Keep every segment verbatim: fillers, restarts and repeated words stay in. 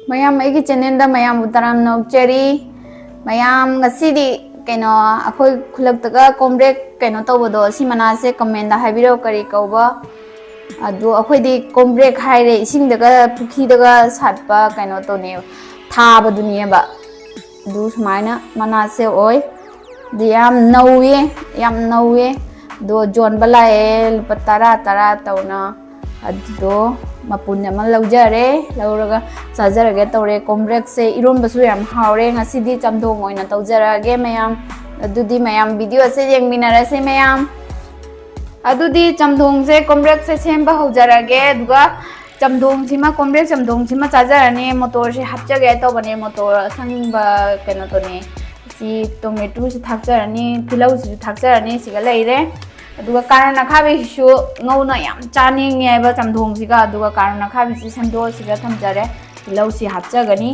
ꯃꯌꯥꯝ, ꯑꯩꯒꯤ channelꯗ ꯃꯌꯥꯝꯕꯨ ꯇꯔꯥꯝꯅ ꯑꯣꯛꯆꯔꯤ꯫ ꯃꯌꯥꯝ, ꯉꯁꯤꯗꯤ ꯀꯩꯅꯣ, ꯑꯩꯈꯣꯏ ꯈꯨꯜꯂꯛꯇꯒ ꯀꯣꯝꯕ꯭ꯔꯦꯛ ꯀꯩꯅꯣ ꯇꯧꯕꯗꯣ, ꯁꯤ ꯃꯅꯥꯁꯦ commentꯗ ꯍꯥꯏꯕꯤꯔꯛꯑꯣ, ꯀꯔꯤ ꯀꯧꯕ? ꯑꯗꯣ ꯑꯩꯈꯣꯏꯗꯤ ꯀꯣꯝꯕ꯭ꯔꯦꯛ ꯍꯥꯏꯔꯦ, ꯏꯁꯤꯡꯗꯒ ꯄꯨꯈ꯭ꯔꯤꯗꯒ ꯁꯥꯠꯄ ꯀꯩꯅꯣ ꯇꯧꯅꯦꯕ, ꯊꯥꯕꯗꯨꯅꯦꯕ꯫ ꯑꯗꯨ ꯁꯨꯃꯥꯏꯅ ꯃꯅꯥꯁꯦ ꯑꯣꯏ꯫ ꯑꯗꯨ ꯌꯥꯝ ꯅꯧꯋꯦ, ꯌꯥꯝ ꯅꯧꯋꯦ꯫ ꯑꯗꯣ ꯌꯣꯟꯕ ꯂꯥꯛꯑꯦ, ꯂꯨꯄꯥ ꯇꯔꯥ ꯇꯔꯥ ꯇꯧꯅ꯫ ꯑꯗꯨꯗꯣ ꯃꯄꯨꯟ ꯑꯃ ꯂꯧꯖꯔꯦ, ꯂꯧꯔꯒ ꯆꯥꯖꯔꯒꯦ ꯇꯧꯔꯦ꯫ ꯀꯣꯝꯕ꯭ꯔꯦꯛꯁꯦ ꯏꯔꯣꯟꯕꯁꯨ ꯌꯥꯝ ꯍꯥꯎꯔꯦ꯫ ꯉꯁꯤꯗꯤ ꯆꯝꯊꯣꯡ ꯑꯣꯏꯅ ꯇꯧꯖꯔꯛꯑꯒꯦ ꯃꯌꯥꯝ꯫ ꯑꯗꯨꯗꯤ ꯃꯌꯥꯝ videoꯁꯦ ꯌꯦꯡꯃꯤꯟꯅꯔꯁꯦ ꯃꯌꯥꯝ꯫ ꯑꯗꯨꯗꯤ ꯆꯝꯊꯣꯡꯁꯦ, ꯀꯣꯝꯕ꯭ꯔꯦꯛꯁꯦ ꯁꯦꯝꯕ ꯍꯧꯖꯔꯒꯦ꯫ ꯑꯗꯨꯒ ꯆꯝꯊꯣꯡꯁꯤꯃ, ꯀꯣꯝꯕ꯭ꯔꯦꯛ ꯆꯝꯊꯣꯡꯁꯤꯃ ꯆꯥꯖꯔꯅꯤ꯫ ꯃꯣꯇꯣꯔꯁꯦ ꯍꯥꯞꯆꯒꯦ ꯇꯧꯕꯅꯦ, ꯃꯣꯇꯣꯔ ꯑꯁꯪꯕ ꯀꯩꯅꯣ ꯇꯧꯅꯦ꯫ ꯁꯤ ꯇꯣꯃꯦꯇꯣꯁꯨ ꯊꯥꯛꯆꯔꯅꯤ, ꯇꯤꯜꯍꯧꯁꯤꯁꯨ ꯊꯥꯛꯆꯔꯅꯤ꯫ ꯁꯤꯒ ꯂꯩꯔꯦ꯫ ꯑꯗꯨꯒ ꯀꯥꯔꯣꯟ ꯑꯈꯥꯕꯤꯁꯤꯁꯨ ꯉꯧꯅ ꯌꯥꯝ ꯆꯥꯅꯤꯡꯉꯦ ꯍꯥꯏꯕ ꯆꯝꯊꯣꯡꯁꯤꯒ꯫ ꯑꯗꯨꯒ ꯀꯥꯔꯣꯟ ꯑꯈꯥꯕꯤꯁꯤ ꯁꯦꯝꯗꯣꯛꯑ ꯁꯤꯒ ꯊꯝꯖꯔꯦ꯫ ꯇꯤꯜꯍꯧꯁꯤ ꯍꯥꯞꯆꯒꯅꯤ꯫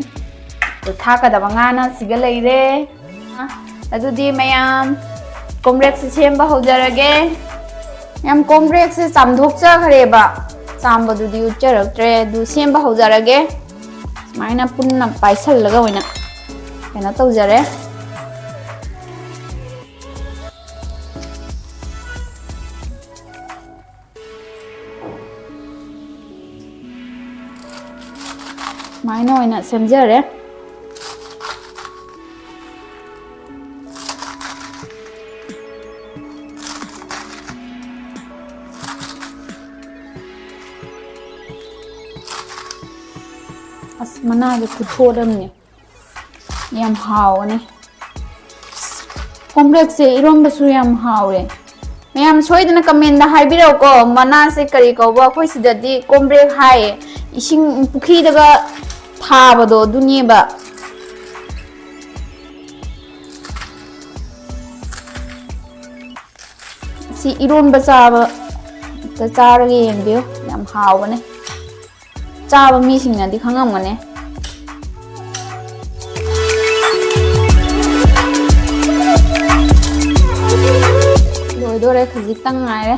ꯑꯗꯨ ꯊꯥꯛꯀꯗꯕ ꯉꯥꯅ ꯁꯤꯒ ꯂꯩꯔꯦ꯫ ꯑꯗꯨꯗꯤ ꯃꯌꯥꯝ, ꯀꯣꯝꯕ꯭ꯔꯦꯛꯁꯦ ꯁꯦꯝꯕ ꯍꯧꯖꯔꯒꯦ꯫ ꯃꯌꯥꯝ, ꯀꯣꯝꯕ꯭ꯔꯦꯛꯁꯦ ꯆꯥꯝꯊꯣꯛꯆꯈ꯭ꯔꯦꯕ, ꯆꯥꯝꯕꯗꯨꯗꯤ ꯎꯠꯆꯔꯛꯇ꯭ꯔꯦ꯫ ꯑꯗꯨ ꯁꯦꯝꯕ ꯍꯧꯖꯔꯒꯦ꯫ ꯁꯨꯃꯥꯏꯅ ꯄꯨꯟꯅ ꯄꯥꯏꯁꯜꯂꯒ ꯑꯣꯏꯅ ꯀꯩꯅꯣ ꯇꯧꯖꯔꯦ꯫ ꯁꯨꯃꯥꯏꯅ ꯑꯣꯏꯅ ꯁꯦꯝꯖꯔꯦ꯫ ꯑꯁ, ꯃꯅꯥꯁꯦ ꯈꯨꯊꯣꯠ ꯑꯃꯅꯦ꯫ ꯌꯥꯝ ꯍꯥꯎꯒꯅꯤ꯫ ꯀꯣꯝꯕ꯭ꯔꯦꯛꯁꯦ ꯏꯔꯣꯝꯕꯁꯨ ꯌꯥꯝ ꯍꯥꯎꯔꯦ꯫ ꯃꯌꯥꯝ ꯁꯣꯏꯗꯅ commentꯗ ꯍꯥꯏꯕꯤꯔꯛꯎꯀꯣ, ꯃꯅꯥꯁꯦ ꯀꯔꯤ ꯀꯧꯕ? ꯑꯩꯈꯣꯏ ꯁꯤꯗꯗꯤ ꯀꯣꯝꯕ꯭ꯔꯦꯛ ꯍꯥꯏꯌꯦ꯫ ꯏꯁꯤꯡ ꯄꯨꯈ꯭ꯔꯤꯗꯒ ꯊꯥꯕꯗꯣ ꯑꯗꯨꯅꯦꯕ꯫ ꯁꯤ ꯏꯔꯣꯟꯕ ꯆꯥꯕ, ꯑꯝꯇ ꯆꯥꯔꯒ ꯌꯦꯡꯕꯤꯌꯨ, ꯌꯥꯝ ꯍꯥꯎꯕꯅꯦ꯫ ꯆꯥꯕ ꯃꯤꯁꯤꯡꯅꯗꯤ ꯈꯪꯉꯝꯒꯅꯤ꯫ ꯂꯣꯏꯗꯣꯔꯦ, ꯈꯖꯤꯛꯇꯪ ꯉꯥꯏꯔꯦ꯫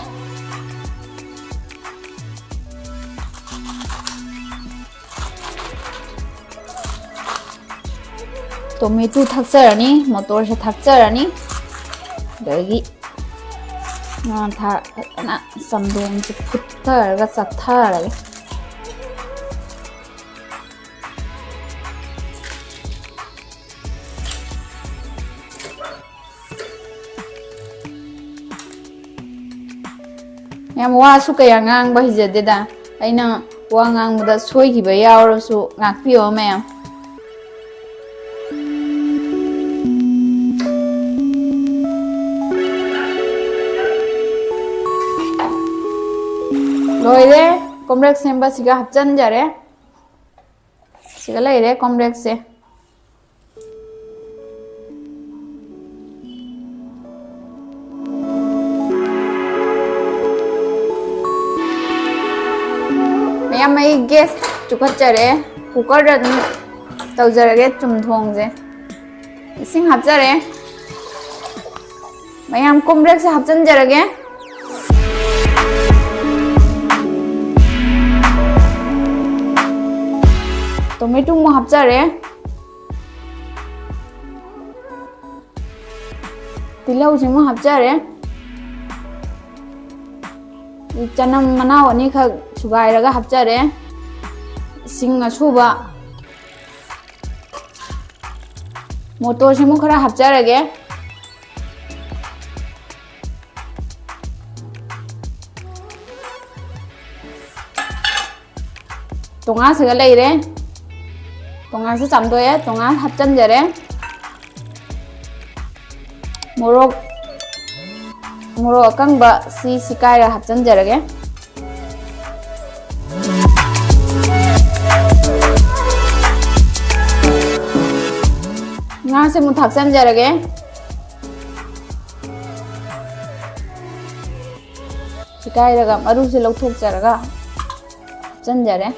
ꯇꯣꯃꯦꯇꯣ ꯊꯥꯛꯆꯔꯅꯤ, ꯃꯣꯇꯣꯔꯁꯦ ꯊꯥꯛꯆꯔꯅꯤ, ꯑꯗꯒꯤ ꯉꯥ ꯊꯥꯛ ꯐꯖꯅ ꯆꯝꯊꯣꯡꯁꯦ ꯐꯨꯠꯊꯔꯒ ꯆꯥꯊꯔꯒꯦ꯫ ꯌꯥꯝ ꯋꯥꯁꯨ ꯀꯌꯥ ꯉꯥꯡꯕ ꯍꯩꯖꯗꯦꯗ꯫ ꯑꯩꯅ ꯋꯥ ꯉꯥꯡꯕꯗ ꯁꯣꯏꯈꯤꯕ ꯌꯥꯎꯔꯁꯨ ꯉꯥꯛꯄꯤꯌꯣ ꯃꯌꯥꯝ꯫ ꯂꯣꯏꯔꯦ꯫ ꯀꯣꯝꯄ꯭ꯔꯦꯛ ꯁꯦꯝꯕꯁꯤꯒ ꯍꯥꯞꯆꯤꯟꯖꯔꯦ꯫ ꯁꯤꯒ ꯂꯩꯔꯦ ꯀꯣꯝꯄ꯭ꯔꯦꯛꯁꯦ꯫ ꯃꯌꯥꯝ, ꯑꯩ ꯒ꯭ꯌꯥꯁ ꯆꯨꯈꯠꯆꯔꯦ꯫ ꯀꯨꯀꯔꯗ ꯑꯗꯨꯝ ꯇꯧꯖꯔꯒꯦ ꯆꯨꯝꯊꯣꯡꯁꯦ꯫ ꯏꯁꯤꯡ ꯍꯥꯞꯆꯔꯦ꯫ ꯃꯌꯥꯝ, ꯀꯣꯝꯄ꯭ꯔꯦꯛꯁꯦ ꯍꯥꯞꯆꯤꯟꯖꯔꯒꯦ꯫ ꯇꯣꯃꯦꯇꯣ ꯑꯃꯨꯛ ꯍꯥꯞꯆꯔꯦ꯫ ꯇꯤꯜꯍꯧꯁꯤꯃꯨꯛ ꯍꯥꯞꯆꯔꯦ꯫ ꯆꯅꯝ ꯃꯅꯥꯎ ꯑꯅꯤꯈꯛ ꯁꯨꯒꯥꯏꯔꯒ ꯍꯥꯞꯆꯔꯦ꯫ ꯏꯁꯤꯡ ꯑꯁꯨꯕ꯫ ꯃꯣꯇꯣꯔꯁꯤꯃꯨꯛ ꯈꯔ ꯍꯥꯞꯆꯔꯒꯦ꯫ ꯇꯣꯉꯥꯟꯁꯤꯒ ꯂꯩꯔꯦ꯫ ꯇꯣꯉꯥꯟꯁꯨ ꯆꯥꯝꯊꯣꯛꯑꯦ, ꯇꯣꯉꯥꯟ ꯍꯥꯞꯆꯤꯟꯖꯔꯦ꯫ ꯃꯣꯔꯣꯛ, ꯃꯣꯔꯣꯛ ꯑꯀꯪꯕ ꯁꯤ ꯁꯤꯀꯥꯏꯔ ꯍꯥꯞꯆꯤꯟꯖꯔꯒꯦ꯫ ꯉꯥꯁꯦ ꯑꯃꯨꯛ ꯊꯥꯛꯆꯤꯟꯖꯔꯒꯦ꯫ ꯁꯤꯀꯥꯏꯔꯒ ꯃꯔꯨꯁꯦ ꯂꯧꯊꯣꯛꯆꯔꯒ ꯍꯥꯞꯆꯤꯟꯖꯔꯦ꯫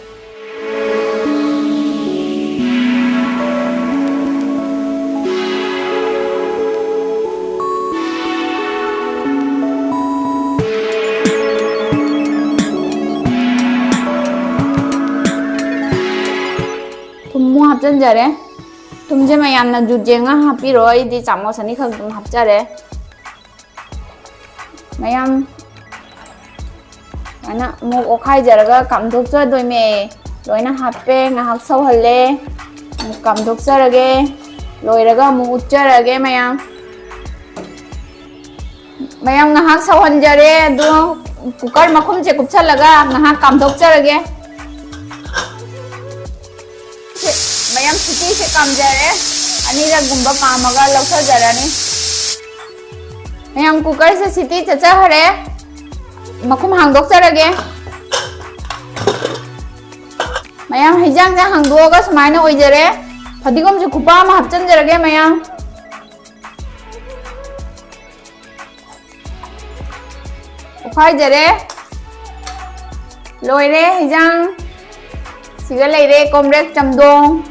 ꯊꯨꯝ ꯑꯃꯨꯛ ꯍꯥꯞꯆꯤꯟꯖꯔꯦ꯫ ꯊꯨꯝꯁꯦ ꯃꯌꯥꯝꯅ ꯖꯨꯠ ꯌꯦꯡꯉ ꯍꯥꯞꯄꯤꯔꯣ, ꯑꯩꯗꯤ ꯆꯥꯃꯁ ꯑꯅꯤꯈꯛ ꯑꯗꯨꯝ ꯍꯥꯞꯆꯔꯦ꯫ ꯃꯌꯥꯝ ꯁꯨꯃꯥꯏꯅ ꯑꯃꯨꯛ ꯑꯣꯠꯈꯥꯏꯖꯔꯒ ꯀꯥꯝꯊꯣꯛꯆꯗꯣꯏꯅꯦ꯫ ꯂꯣꯏꯅ ꯍꯥꯞꯄꯦ, ꯉꯥꯏꯍꯥꯛ ꯁꯧꯍꯜꯂꯦ, ꯑꯃꯨꯛ ꯀꯥꯝꯊꯣꯛꯆꯔꯒꯦ꯫ ꯂꯣꯏꯔꯒ ꯑꯃꯨꯛ ꯎꯠꯆꯔꯒꯦ ꯃꯌꯥꯝ꯫ ꯃꯌꯥꯝ ꯉꯥꯏꯍꯥꯛ ꯁꯧꯍꯟꯖꯔꯦ, ꯑꯗꯨ ꯀꯨꯀꯔ ꯃꯈꯨꯝꯁꯦ ꯀꯨꯞꯁꯜꯂꯒ ꯉꯥꯏꯍꯥꯛ ꯀꯥꯝꯊꯣꯛꯆꯔꯒꯦ꯫ ꯁꯦ, ꯃꯌꯥꯝ ꯁꯤꯇꯤꯁꯦ ꯀꯥꯝꯖꯔꯦ, ꯑꯅꯤꯔꯛꯒꯨꯝꯕ ꯀꯥꯝꯃꯒ ꯂꯧꯊꯖꯔꯅꯤ꯫ ꯃꯌꯥꯝ ꯀꯨꯀꯔꯁꯦ ꯁꯤꯇꯤ ꯆꯠꯆꯈꯔꯦ, ꯃꯈꯨꯝ ꯍꯥꯡꯗꯣꯛꯆꯔꯒꯦ꯫ ꯃꯌꯥꯝ ꯍꯩꯖꯥꯡꯁꯦ ꯍꯥꯡꯗꯣꯛꯑꯒ ꯁꯨꯃꯥꯏꯅ ꯑꯣꯏꯖꯔꯦ꯫ ꯐꯗꯤꯒꯣꯝꯁꯦ ꯈꯨꯄꯥ ꯑꯃ ꯍꯥꯞꯆꯤꯟꯖꯔꯒꯦ ꯃꯌꯥꯝ꯫ ꯑꯣꯠꯈꯥꯏꯖꯔꯦ꯫ ꯂꯣꯏꯔꯦ ꯍꯤꯟꯖꯥꯡ꯫ ꯁꯤꯒ ꯂꯩꯔꯦ ꯀꯣꯝꯄ꯭ꯔꯦꯛ ꯆꯝꯊꯣꯡ꯫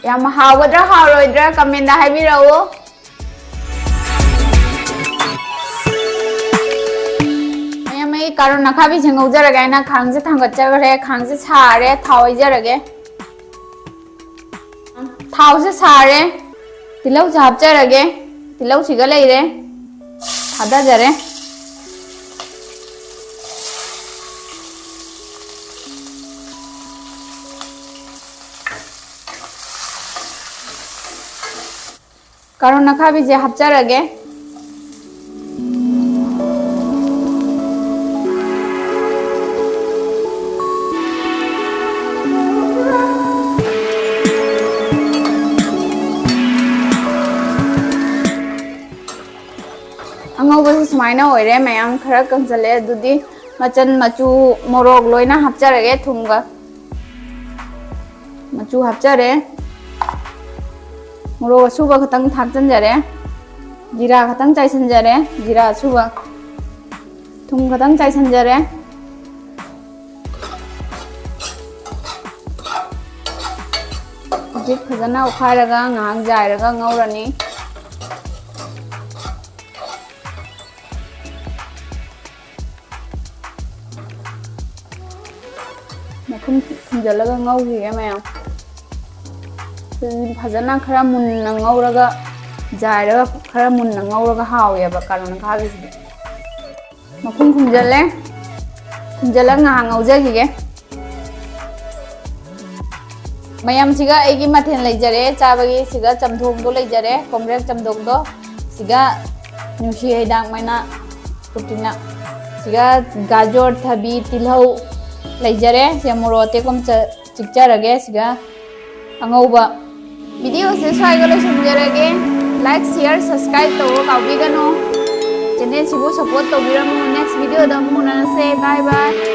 ꯌꯥꯝ ꯍꯥꯎꯒꯗ꯭ꯔꯥ ꯍꯥꯎꯔꯣꯏꯗ꯭ꯔꯥ ꯀꯃꯦꯟꯗ ꯍꯥꯏꯕꯤꯔꯛꯎ꯫ ꯃꯌꯥꯝ, ꯑꯩ ꯀꯥꯔꯣꯟ ꯑꯈꯥꯕꯤꯁꯦ ꯉꯧꯖꯔꯒꯦ ꯍꯥꯏꯅ ꯈꯥꯡꯁꯦ ꯊꯥꯡꯒꯠꯆꯈ꯭ꯔꯦ꯫ ꯈꯥꯡꯁꯦ ꯁꯥꯔꯦ, ꯊꯥꯎ ꯍꯩꯖꯔꯒꯦ꯫ ꯊꯥꯎꯁꯦ ꯁꯥꯔꯦ, ꯇꯤꯜꯍꯧꯁꯦ ꯍꯥꯞꯆꯔꯒꯦ꯫ ꯇꯤꯜꯍꯧꯁꯤꯒ ꯂꯩꯔꯦ, ꯊꯥꯗꯖꯔꯦ꯫ ꯀꯥꯔꯣꯟ ꯑꯈꯥꯕꯤꯁꯦ ꯍꯥꯞꯆꯔꯒꯦ꯫ ꯑꯉꯧꯕꯁꯦ ꯁꯨꯃꯥꯏꯅ ꯑꯣꯏꯔꯦ ꯃꯌꯥꯝ, ꯈꯔ ꯀꯪꯁꯤꯜꯂꯦ꯫ ꯑꯗꯨꯗꯤ ꯃꯆꯟ ꯃꯆꯨ, ꯃꯣꯔꯣꯛ ꯂꯣꯏꯅ ꯍꯥꯞꯆꯔꯒꯦ, ꯊꯨꯝꯒ꯫ ꯃꯆꯨ ꯍꯥꯞꯆꯔꯦ꯫ ꯃꯣꯔꯣꯛ ꯑꯁꯨꯕ ꯈꯛꯇꯪ ꯊꯥꯛꯆꯟꯖꯔꯦ꯫ ꯖꯤꯔꯥ ꯈꯛꯇꯪ ꯆꯥꯏꯁꯤꯟꯖꯔꯦ꯫ ꯖꯤꯔꯥ ꯑꯁꯨꯕ꯫ ꯊꯨꯝ ꯈꯛꯇꯪ ꯆꯥꯏꯁꯤꯟꯖꯔꯦ꯫ ꯍꯧꯖꯤꯛ ꯐꯖꯅ ꯑꯣꯠꯈꯥꯏꯔꯒ ꯉꯥꯏꯍꯥꯛ ꯌꯥꯏꯔꯒ ꯉꯧꯔꯅꯤ꯫ ꯃꯈꯨꯝ ꯈꯨꯝꯖꯤꯜꯂꯒ ꯉꯧꯈꯤꯒꯦ ꯃꯌꯥꯝ꯫ ꯐꯖꯅ ꯈꯔ ꯃꯨꯟꯅ ꯉꯧꯔꯒ, ꯖꯥꯏꯔꯒ ꯈꯔ ꯃꯨꯟꯅ ꯉꯧꯔꯒ ꯍꯥꯎꯋꯦꯕ ꯀꯥꯂꯣꯟꯈꯥꯒꯤꯁꯤꯗꯤ꯫ ꯃꯈꯨꯝ ꯈꯨꯝꯖꯤꯜꯂꯦ꯫ ꯈꯨꯝꯖꯤꯜꯂꯒ ꯉꯥꯏꯍꯥꯛ ꯉꯧꯖꯈꯤꯒꯦ꯫ ꯃꯌꯥꯝꯁꯤꯒ ꯑꯩꯒꯤ ꯃꯊꯦꯜ ꯂꯩꯖꯔꯦ ꯆꯥꯕꯒꯤ꯫ ꯁꯤꯒ ꯆꯝꯊꯣꯡꯗꯣ ꯂꯩꯖꯔꯦ, ꯀꯣꯝꯄ꯭ꯔꯦꯛ ꯆꯝꯊꯣꯡꯗꯣ꯫ ꯁꯤꯒ ꯅꯨꯡꯁꯤ ꯍꯩꯗꯥꯛ ꯃꯅꯥ ꯀꯨꯞꯇꯤꯅ꯫ ꯁꯤꯒ ꯒꯥꯖꯣꯔ, ꯊꯕꯤ, ꯇꯤꯜꯍꯧ ꯂꯩꯖꯔꯦ꯫ ꯁꯤꯒ ꯃꯣꯔꯣꯛ ꯑꯇꯦꯛꯄ ꯑꯃ ꯆ-, ꯆꯤꯛꯆꯔꯒꯦ꯫ ꯁꯤꯒ ꯑꯉꯧꯕ꯫ ꯚꯤꯗꯤꯑꯣꯁꯦ ꯁ꯭ꯋꯥꯏꯒ ꯂꯣꯏꯁꯤꯟꯖꯔꯒꯦ꯫ Like, share, subscribe ꯇꯧꯕ ꯀꯥꯎꯕꯤꯒꯅꯨ꯫ ꯆꯦꯅꯦꯜꯁꯤꯕꯨ support ꯇꯧꯕꯤꯔꯝꯃꯨ꯫ Next ꯚꯤꯗꯤꯑꯣꯗ ꯑꯃꯨꯛ ꯎꯅꯔꯁꯦ꯫ Bye bye꯫